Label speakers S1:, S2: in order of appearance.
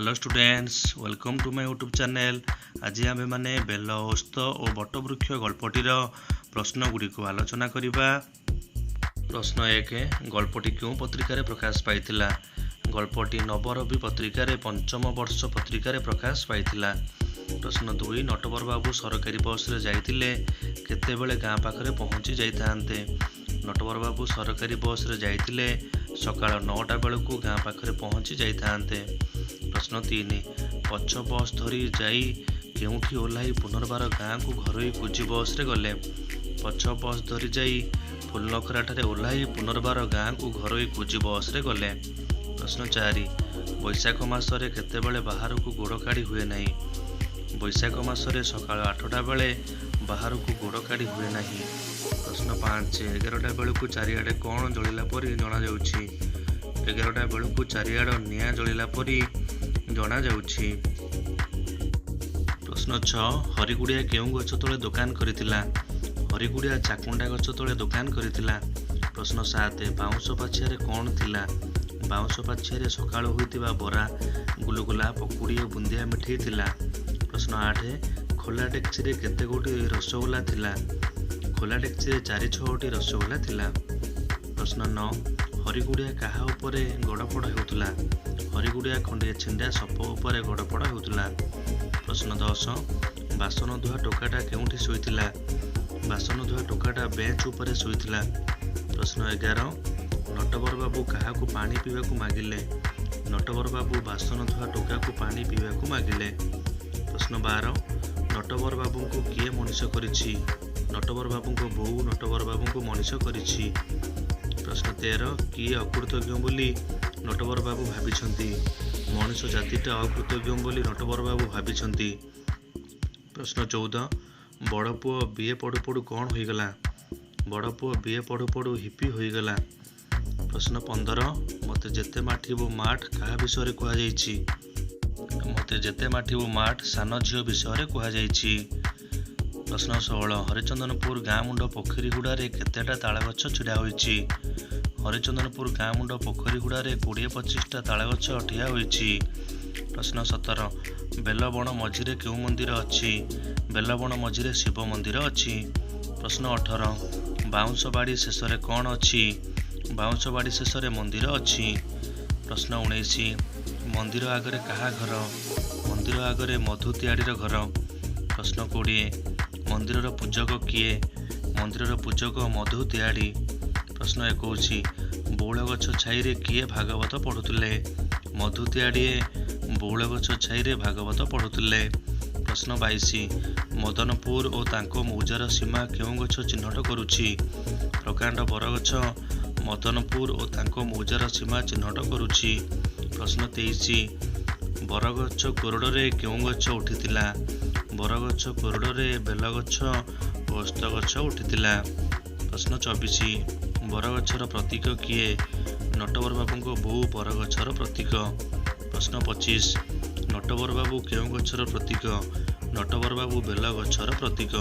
S1: Hello students, welcome to my YouTube channel. ଆଜି ଆମ୍ଭେମାନେ ବେଲ ଓସ୍ତ ଓ ବଟବୃକ୍ଷ ଗଳ୍ପଟିର ପ୍ରଶ୍ନଗୁଡ଼ିକୁ ଆଲୋଚନା କରିବା। ପ୍ରଶ୍ନ 1, ଗଳ୍ପଟି କେଉଁ ପତ୍ରିକାରେ ପ୍ରକାଶ ପାଇଥିଲା? ଗଳ୍ପଟି ନବରବି ପତ୍ରିକାରେ, ପଞ୍ଚମ ବର୍ଷ ପତ୍ରିକାରେ ପ୍ରକାଶ ପାଇଥିଲା। ପ୍ରଶ୍ନ 2, ନଟବର ବାବୁ ସରକାରୀ ବସ୍ରେ ଯାଇଥିଲେ କେତେବେଳେ ଗାଁ ପାଖରେ ପହଞ୍ଚି ଯାଇଥାନ୍ତେ? ନଟବର ବାବୁ ସରକାରୀ ବସ୍ରେ ଯାଇଥିଲେ ସକାଳ 9ଟା ବେଳକୁ ଗାଁ ପାଖରେ ପହଞ୍ଚି ଯାଇଥାନ୍ତେ। ପ୍ରଶ୍ନ 3, ପଛ ବସ୍ ଧରି ଯାଇ କେଉଁଠି ଓହ୍ଲାଇ ପୁନର୍ବାର ଗାଁକୁ ଘରୋଇ କୁଜି ବସ୍ରେ ଗଲେ? ପଛ ବସ୍ ଧରି ଯାଇ ଫୁଲନଖରାଠାରେ ଓହ୍ଲାଇ ପୁନର୍ବାର ଗାଁକୁ ଘରୋଇ କୁଜି ବସ୍ରେ ଗଲେ। ପ୍ରଶ୍ନ 4, ବୈଶାଖ ମାସରେ କେତେବେଳେ ବାହାରକୁ ଗୋଡ଼ କାଢ଼ି ହୁଏ ନାହିଁ? ବୈଶାଖ ମାସରେ ସକାଳ 8ଟା ବେଳେ ବାହାରକୁ ଗୋଡ଼ କାଢ଼ି ହୁଏ ନାହିଁ। ପ୍ରଶ୍ନ 5, 11ଟା ବେଳକୁ ଚାରିଆଡ଼େ କ'ଣ ଜଳିଲା ପରି ଜଣାଯାଉଛି? 11ଟା ବେଳକୁ ଚାରିଆଡ଼ ନିଆଁ ଜଳିଲା ପରି ଜଣାଯାଉଛି। ପ୍ରଶ୍ନ 6, ହରିଗୁଡ଼ିଆ କେଉଁ ଗଛ ତଳେ ଦୋକାନ କରିଥିଲା? ହରିଗୁଡ଼ିଆ ଚାକୁଣ୍ଡା ଗଛ ତଳେ ଦୋକାନ କରିଥିଲା। ପ୍ରଶ୍ନ 7, ବାଉଁଶ ପାଛିଆରେ କ'ଣ ଥିଲା? ବାଉଁଶ ପାଛିଆରେ ସକାଳୁ ହୋଇଥିବା ବରା, ଗୁଲୁଗୁଲା, ପକୁଡ଼ି ଓ ବୁନ୍ଦିଆ ମିଠେଇ ଥିଲା। ପ୍ରଶ୍ନ 8, ଖୋଲା ଡେକ୍ଚିରେ କେତେ ଗୋଟି ରସଗୋଲା ଥିଲା? ଖୋଲା ଡେକ୍ଚିରେ 4 6ଟି ରସଗୋଲା ଥିଲା। ପ୍ରଶ୍ନ 9, ହରିଗୁଡ଼ିଆ କାହା ଉପରେ ଗଡ଼ପଡ଼ ହେଉଥିଲା? ହରିଗୁଡ଼ିଆ ଖଣ୍ଡିଏ ଛିଣ୍ଡା ସପ ଉପରେ ଗଡ଼ପଡ଼ ହେଉଥିଲା। ପ୍ରଶ୍ନ 10, ବାସନ ଧୁଆ ଟୋକାଟା କେଉଁଠି ଶୋଇଥିଲା? ବାସନ ଧୁଆ ଟୋକାଟା ବେଞ୍ଚ ଉପରେ ଶୋଇଥିଲା। ପ୍ରଶ୍ନ 11, ନଟବର ବାବୁ କାହାକୁ ପାଣି ପିଇବାକୁ ମାଗିଲେ? ନଟବର ବାବୁ ବାସନ ଧୁଆ ଟୋକାକୁ ପାଣି ପିଇବାକୁ ମାଗିଲେ। ପ୍ରଶ୍ନ 12, ନଟବର ବାବୁଙ୍କୁ କିଏ ମଣିଷ କରିଛି? ନଟବର ବାବୁଙ୍କ ବୋଉ ନଟବର ବାବୁଙ୍କୁ ମଣିଷ କରିଛି। ପ୍ରଶ୍ନ 13, କିଏ ଅକୃତଜ୍ଞ ବୋଲି ନଟବର ବାବୁ ଭାବିଛନ୍ତି? ମଣିଷ ଜାତିଟା ଅକୃତଜ୍ଞ ବୋଲି ନଟବର ବାବୁ ଭାବିଛନ୍ତି। ପ୍ରଶ୍ନ 14, ବଡ଼ ପୁଅ ବି.ଏ. ପଢ଼ୁ ପଢ଼ୁ କ'ଣ ହୋଇଗଲା? ବଡ଼ ପୁଅ ବି.ଏ. ପଢ଼ୁ ପଢ଼ୁ ହିପି ହୋଇଗଲା। ପ୍ରଶ୍ନ 15, ମୋତେ ଯେତେ ମାଠିବୁ ମାଠ କାହା ବିଷୟରେ କୁହାଯାଇଛି? ମୋତେ ଯେତେ ମାଠିବୁ ମାଠ ସାନ ଝିଅ ବିଷୟରେ କୁହାଯାଇଛି। ପ୍ରଶ୍ନ 16, ହରିଚନ୍ଦନପୁର ଗାଁ ମୁଣ୍ଡ ପୋଖରୀ ହୁଡ଼ାରେ କେତେଟା ତାଳଗଛ ଛିଡ଼ା ହୋଇଛି? ହରିଚନ୍ଦନପୁର ଗାଁ ମୁଣ୍ଡ ପୋଖରୀ ହୁଡ଼ାରେ 20 25ଟା ତାଳଗଛ ଠିଆ ହୋଇଛି। ପ୍ରଶ୍ନ 17, ବେଲବଣ ମଝିରେ କେଉଁ ମନ୍ଦିର ଅଛି? ବେଲବଣ ମଝିରେ ଶିବ ମନ୍ଦିର ଅଛି। ପ୍ରଶ୍ନ 18, ବାଉଁଶ ବାଡ଼ି ଶେଷରେ କ'ଣ ଅଛି? ବାଉଁଶ ବାଡ଼ି ଶେଷରେ ମନ୍ଦିର ଅଛି। ପ୍ରଶ୍ନ 19, ମନ୍ଦିର ଆଗରେ କାହା ଘର? ମନ୍ଦିର ଆଗରେ ମଧୁ ତିଆଡ଼ିର ଘର। ପ୍ରଶ୍ନ 20, ମନ୍ଦିରର ପୂଜକ କିଏ? ମନ୍ଦିରର ପୂଜକ ମଧୁ ତିଆଡ଼ି। ପ୍ରଶ୍ନ 21, ବଉଳ ଗଛ ଛାଇରେ କିଏ ଭାଗବତ ପଢ଼ୁଥିଲେ? ମଧୁ ତିଆଡ଼ିଏ ବଉଳ ଗଛ ଛାଇରେ ଭାଗବତ ପଢ଼ୁଥିଲେ। ପ୍ରଶ୍ନ 22, ମଦନପୁର ଓ ତାଙ୍କ ମୌଜାର ସୀମା କେଉଁ ଗଛ ଚିହ୍ନଟ କରୁଛି? ପ୍ରକାଣ୍ଡ ବରଗଛ ମଦନପୁର ଓ ତାଙ୍କ ମୌଜାର ସୀମା ଚିହ୍ନଟ କରୁଛି। ପ୍ରଶ୍ନ 23, ବରଗଛ କୋରଡ଼ରେ କେଉଁ ଗଛ ଉଠିଥିଲା? ବରଗଛ କୋରଡ଼ରେ ବେଲଗଛ ଓ ଓସ୍ତ ଗଛ ଉଠିଥିଲା। ପ୍ରଶ୍ନ 24, ବରଗଛର ପ୍ରତୀକ କିଏ? ନଟବର ବାବୁଙ୍କ ବୋଉ ବରଗଛର ପ୍ରତୀକ। ପ୍ରଶ୍ନ 25, ନଟବର ବାବୁ କେଉଁ ଗଛର ପ୍ରତୀକ? ନଟବର ବାବୁ ବେଲଗଛର ପ୍ରତୀକ।